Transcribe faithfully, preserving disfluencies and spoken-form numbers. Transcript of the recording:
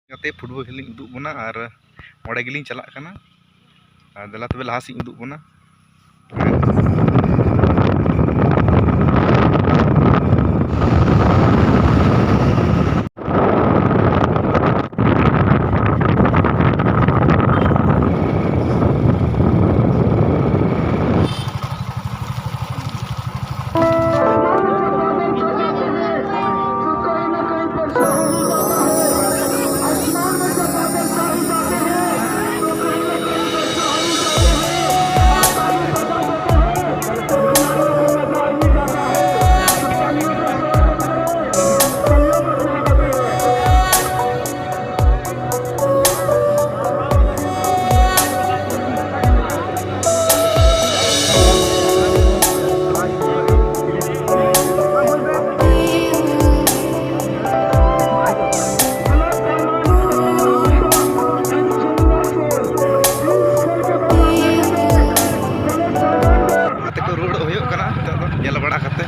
ᱠᱟᱛᱮ ᱯᱷᱩᱴᱵᱚᱞ ᱠᱷᱮᱞ ᱞᱤᱧ ᱩᱫᱩᱜ ᱵᱚᱱᱟ ᱟᱨ ᱚᱸᱰᱮ ᱜᱮᱞᱤᱧ ᱪᱟᱞᱟᱜ ᱠᱟᱱᱟ᱾ ᱟᱨ ᱫᱮᱞᱟ ᱛᱚᱵᱮ ᱞᱟᱦᱟ ᱥᱮᱫ ᱤᱧ ᱩᱫᱩᱜ ᱵᱚᱱᱟ᱾ ᱜᱟᱛᱮ ᱠᱚ ᱨᱩᱣᱟᱹᱲᱚᱜ ᱦᱩᱭᱩᱜ ᱠᱟᱱᱟ ᱱᱤᱛᱚᱜ ᱫᱚ ᱧᱮᱞ ᱵᱟᱲᱟ ᱠᱟᱛᱮ᱾